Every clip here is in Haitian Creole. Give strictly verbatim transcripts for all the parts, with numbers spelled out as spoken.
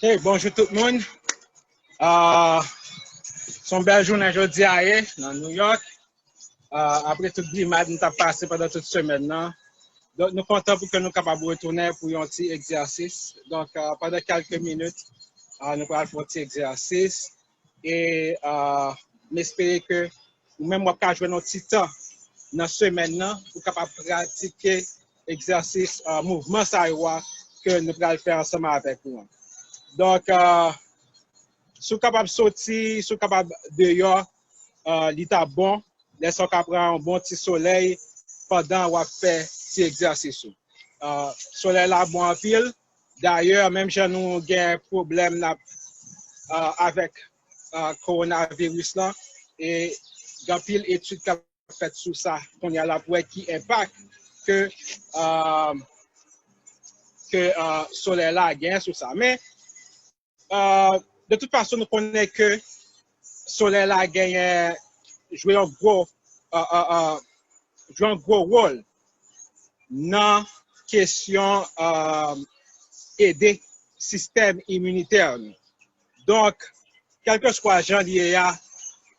Hey, bonjou tout moun. Ah, se yon bèl jounen jodi a ye nan New York. Ah, apre tout grimad nou t ap pase pandan tout semèn nan. Donk, nou kontan pou ke nou kapab retounen pou yon ti egzèsis. Donk, ah, pandan kèlke minit, ah, nou pral fè yon ti egzèsis. E, ah, m espere ke ou menm w ap ka jwenn yon ti tan nan semèn nan pou kapab pratike egzèsis, ah, mouvman sa yo a ke nou pral fè ansanm avèk ou an. Donk, ah, si w kapab soti, si w kapab deyò, ah, li t ap bon. Lè sa w ka pran yon bon ti solèy pandan w ap fè ti egzèsis ou. Ah, solèy la bon anpil. Dayè, menm jan nou gen pwoblèm n ap, ah, avèk, ah, kowonaviris lan, e gen anpil etid k ap fèt sou sa kounye a la pou wè ki enpak ke, ah, ke, ah, solèy la genyen sou sa. Men, ah, de tout fason, nou konnen ke solèy la genyen, jwe yon gwo, ah, ah, ah, jwe yon gwo wòl nan kesyon, ah, ede sistèm iminitè nou. Donk, kèlkeswa jan li ye a,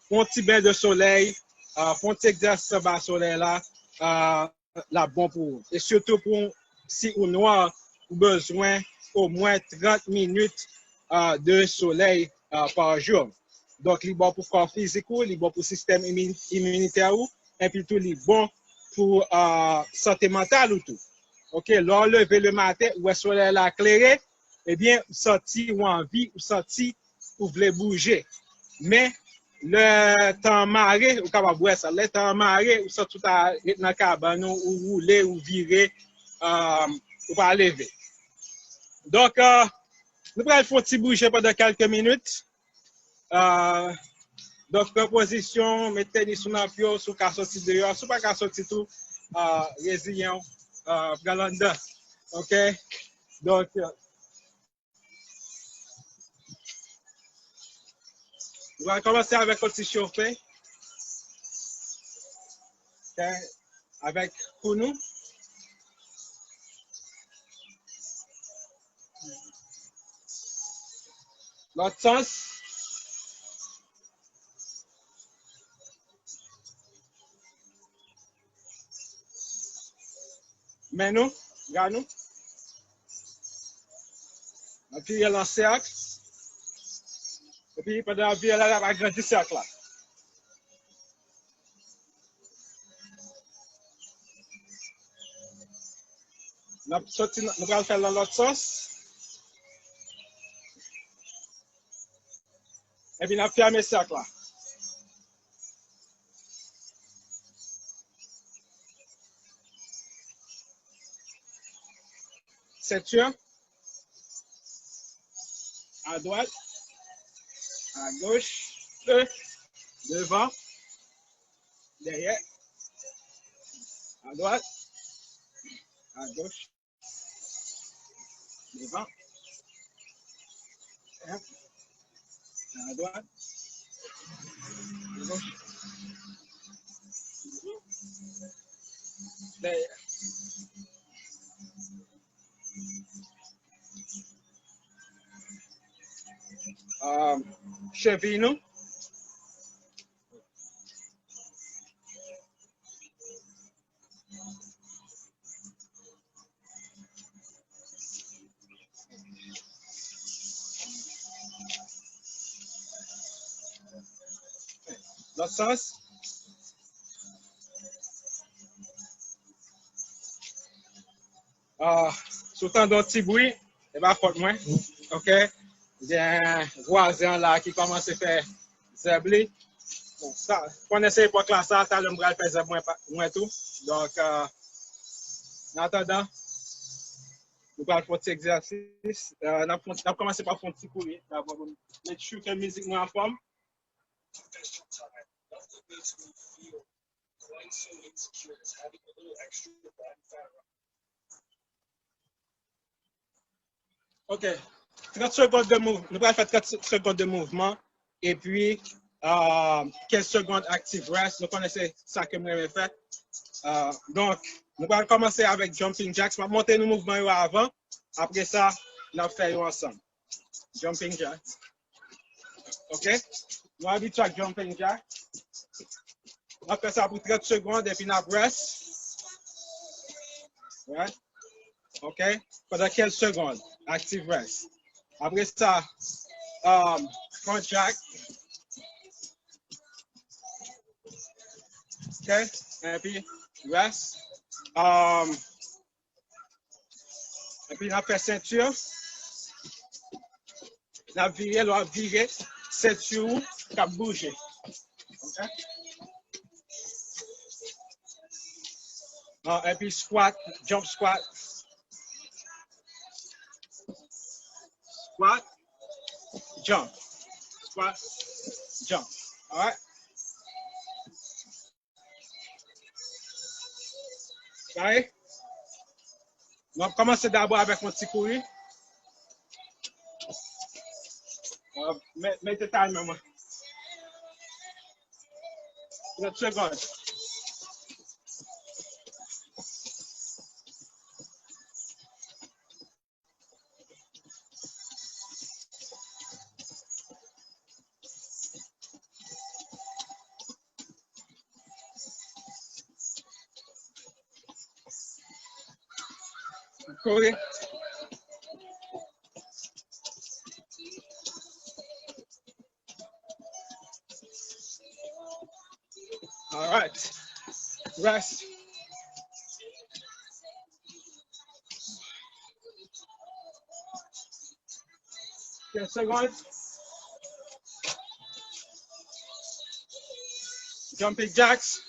fè yon ti ben de solèy, ah, fè yon ti egzèsis anba solèy la, ah, l ap bon pou ou. E sitou pou si ou nwa, ou bezwen omwen trant minit, ah, de solèy, ah, pa jou. Donk, li bon pou kò fizik ou, li bon pou sistèm imi-, iminitè ou, epi tou li bon pou, ah, sante mantal ou tou. Oke, lè w leve le maten, ou wè solèy la klere, ebyen, ou santi ou anvi, ou santi ou vle bouje. Men, lè tan an mare, ou kapab wè sa. Lè tan an mare, ou santi ou ta ret nan kabann ou, ou woule, ou vire, ah, ou pa leve. Donk, ah, nou pral fè yon ti bouje pandan kèlke minit. Ah, donk, pran pozisyon, met tenis ou nan pye w, si w ka soti deyò. Si w pa ka soti tou, ah, reziyen w, ah, pran l anndan. Oke? Donk, nou pral kòmanse avèk yon ti chofe. Oke? Avèk kou nou. Lòt sans. Men nou, bra nou. N ap vire l an sèk. Epi pandan n ap vire l la, n ap agrandi sèk la. N ap soti, nou pral fè l nan lòt sans. Epi n ap fèmen sèk la. Ceinture. À droite. À gauche. Devant. Derrière. À droite. À gauche. Devant. Hein? À droite. À gauche. Derrière. Euh, cheviy nou. Lòt sans. Ah, si w tande yon ti bri, e pa fòt mwen. Oke? Gen vwazen an la ki kòmanse fè zèb li. Bon, sa, konnen se epòk la sa, talè m pral fè zèb mwen pa, mwen tou. Donk, euh, an atandan, nou pral fè yon ti egzèsis. Euh, n ap fè, n ap kòmanse pa fè yon ti kouri dabò pou m make sure ke mizik mwen anfòm. Ok. Trant segonn de mouv-, nou pral fè trant segonn de mouvman. Epi, ah, kenz segonn active rest. Nou konnen se sa ke m renmen fè. Ah, donk, nou pral kòmanse avèk jumping jacks. M ap montre nou mouvman yo avan. Apre sa, n ap fè yo ansanm. Jumping jack. Ok? Nou abitye ak jumping jack. N ap fè sa pou trant segonn epi n ap rest. Right? Ok? Pandan kenz segonn. Active rest. Apre sa, um, front jack. Ok? Epi rest. Um, Epi n ap fè senti. N ap vire, lè w ap vire, senti w k ap bouje. Ok? Ah, epi squat, jump squat. Squat, jump. Squat, jump. Alright? Gade. Nou ap kòmanse dabò avèk yon ti kouri. Mwen ap met-, mete timer mwen. Trant segonn. Kouri. Alright. Rest. Ten seconds. Jumping jacks.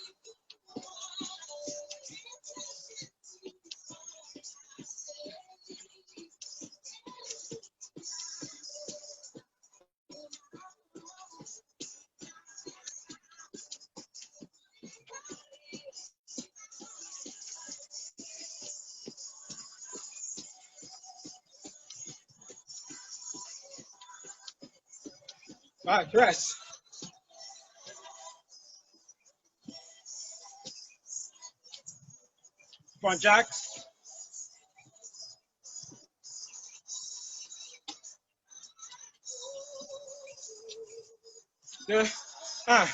Alright, rest. Front jacks. De, un.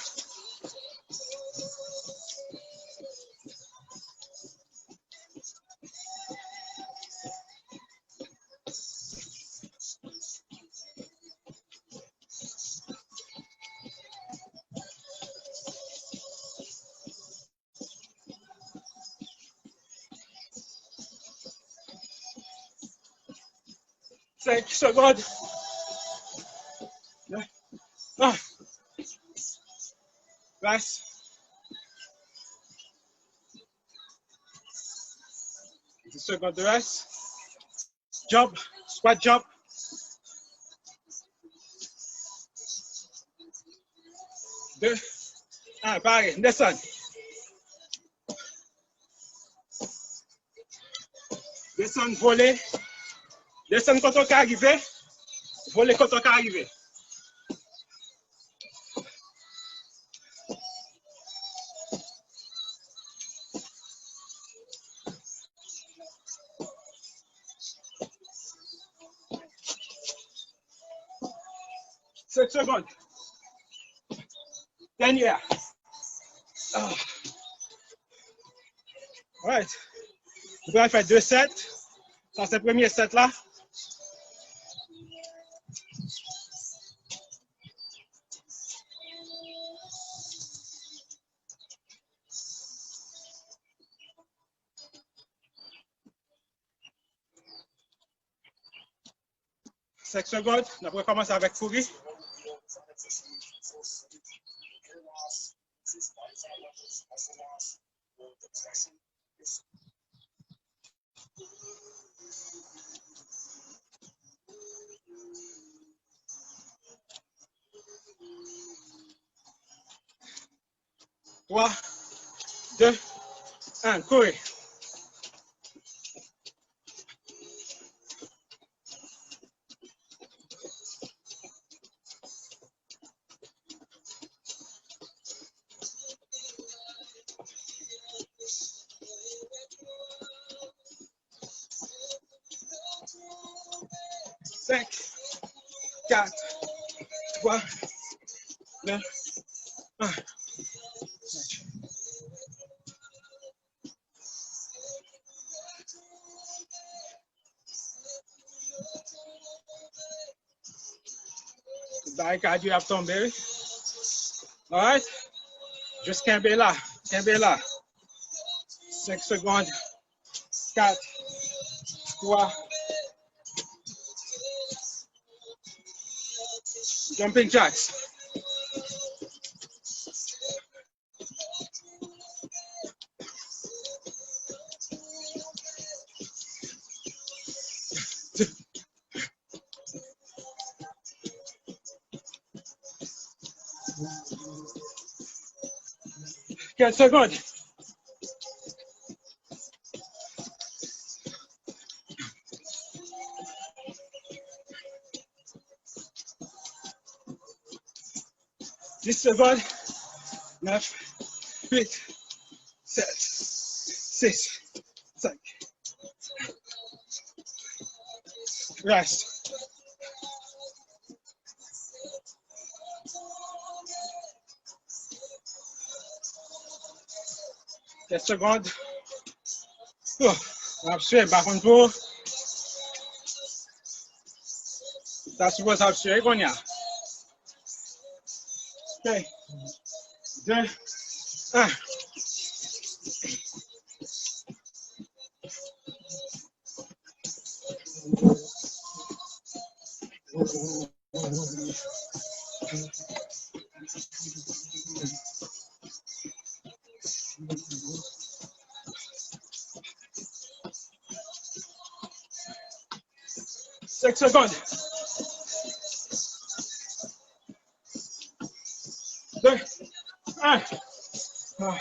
Senk segonn. Ah. Rest. Dis segonn de rest. Jump, squat jump. De, un, pare, desann. Desann, vole. Desann kote w ka rive. Vole kote w ka rive. Senk segonn. Dènye a. Ah. Alright. Nou pral fè de sèt. Sa se premye sèt la. Senk segonn, n ap rekòmanse avèk kouri. Twa, de, un, kouri. Senk. kat, twa, de, en. Barikad yo ap tonbe, wi. Alright. Jis kenbe la. Kenbe la. Senk segonn. Kat. Twa. Jumping jacks. Kenz segonn. Dis segonn. Nèf, uit, sèt, sis, senk. Rest. Kèk segonn. Oh, m ap swe, m pa konn pou. Sa sipoze ap swe kounye a. Ok. De, en. Senk segonn. De, en. Ah.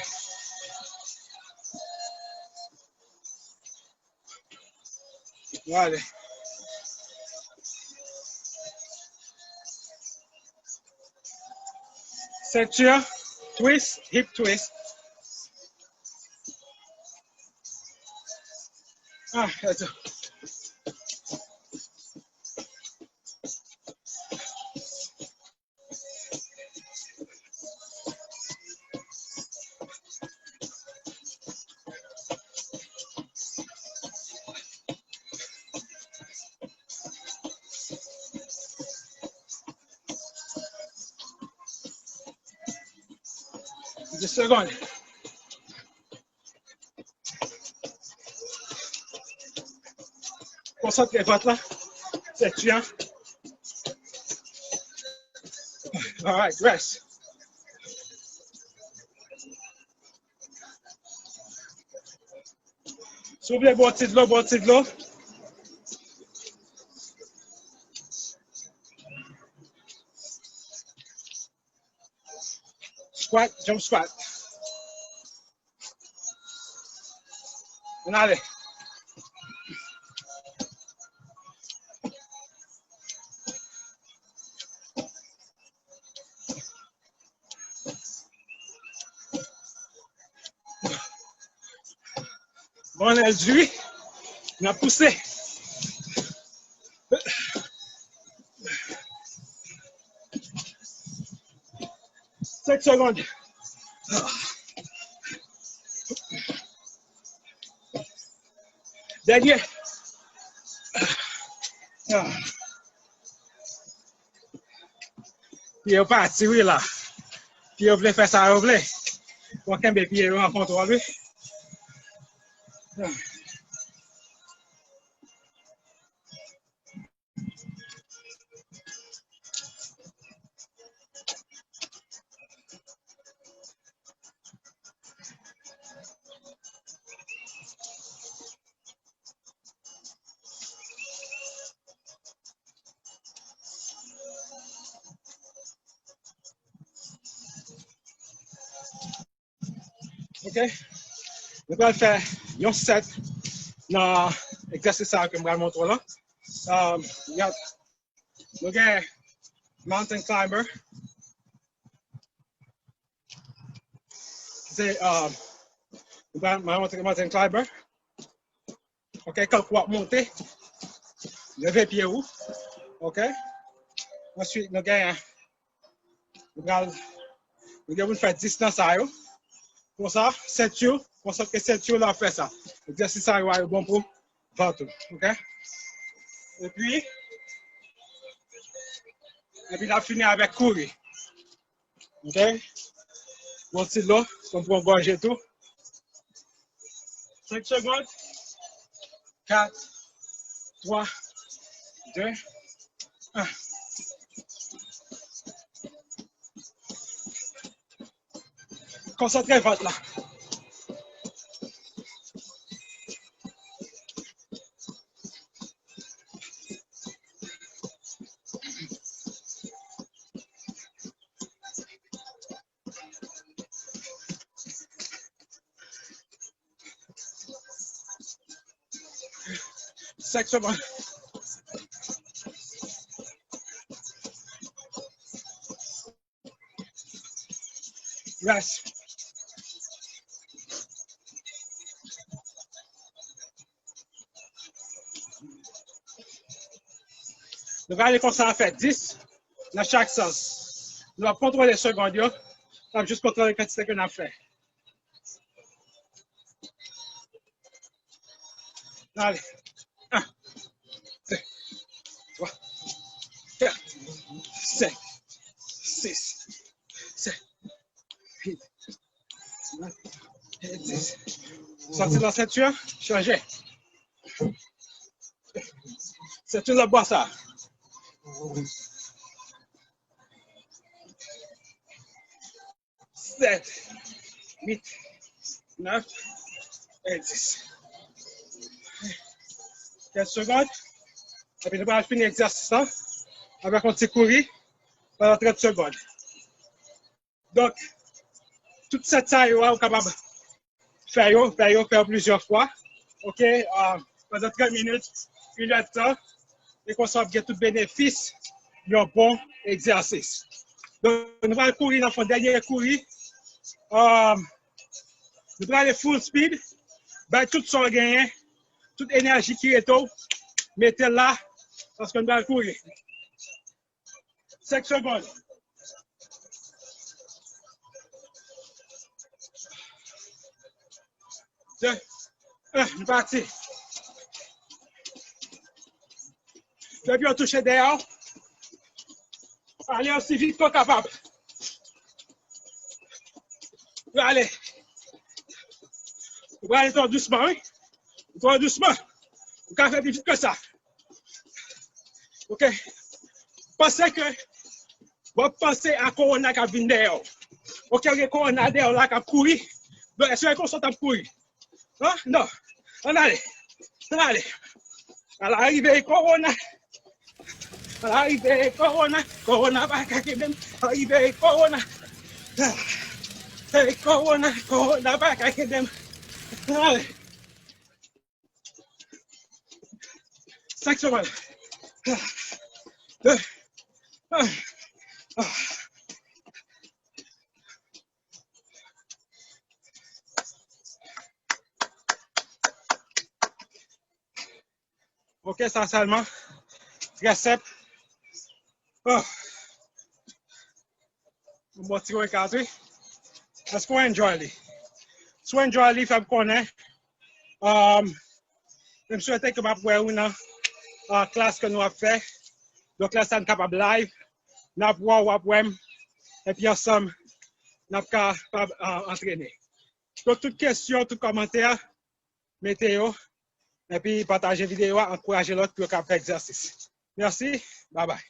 Vwala. Ceinture, twist, hip twist. Ah, that's a... Dis segonn. Konsantre vant la. Senti an. Alright, rest. Si w vle bwè yon ti dlo, bwè yon ti dlo. Squat, jump squat. Ann ale. Bon, lè l di wi, n ap pouse. Senk segonn. Dènye. Pye yo pati wi la. Pye yo vle fè sa yo vle. Bon, kenbe pye yo an kontwòl wi. Ok. Nou pral fè yon sèt nan egzèsis sa yo ke m pral montre w la. Um, y ap, nou gen mountain climber. Se, um, nou pral, m pral montre mountain climber. Ok, kankou w ap monte. Leve pye ou. Ok. Answit, nou genyen, nou pral, nou gen pou n fè dis nan sa yo. Konsa, senti w, konsantre senti w lè w ap fè sa. Egzèsis sa yo a yo bon pou vant ou, oke? Epi, epi n ap fini avèk kouri. Oke? Yon ti dlo, pou m pran gòje tou. Senk segonn. Kat, twa, de, en. Konsantre vant la. Senk segonn. Rest. Nou va ale konsa, fè dis nan chak sans. Nou ap kontwole segonn yo. N ap jis kontwole kantite ke n ap fè. Ale. En, de, twa, kat, senk, sis, sèt, uit, nèf, dis. Sòti nan senti an, chanje. Senti lòt bò sa. Sèt, uit, nèf, e dis. Kèk segonn. Epi nou pral fini egzèsis la avèk yon ti kouri pandan trant segonn. Donk, tout sèt sa yo a, ou kapab fè yo, fè yo, fè yo plizyè fwa. Oke? Ah, pandan trant minit, inèdtan, e konsa w ap gen tout benefis yon bon egzèsis. Donk, nou pral kouri nan fon, dènye kouri. Ah, nou prale full speed, bay tout sa w genyen, tout enèji ki rete w, mete l la, paske nou pral kouri. Senk segonn. De, en, nou pati. Depi yo touche dèyè w, ale osi vit ke w kapab. Ou prale. Ou prale twò dousman, wi. Twò dousman. Ou ka fè pi vit ke sa. Oke? Panse ke w ap panse a kowona k ap vin dèyè w. Oke, gen kowona dèyè w la k ap kouri. Donk, èske w konsa w t ap kouri? An? Non. Ann ale. Ann ale. Al arive kowona. Al arive kowona. Kowona pa ka kenbe m. Al arive kowona. Hey, kowona. Kowona pa ka kenbe m. Ann ale. Senk segonn. De. Oke, sa sèlman. Trè senp. Oh. Yon bon ti rekaz, wi. Èske w enjoy li? Si w enjoy li, fè m konnen. Um, e m swete ke m ap wè w nan, uh, klas ke nou ap fè. Donk, lè sa n kapab live, n ap wè w, w ap wè m. Epi ansanm, n ap kapab, uh, antrene. Donk, tout kesyon, tout kòmantè, mete yo. Epi pataje videyo a, ankouraje lòt pou yo kapab fè egzèsis. Mèsi, babay.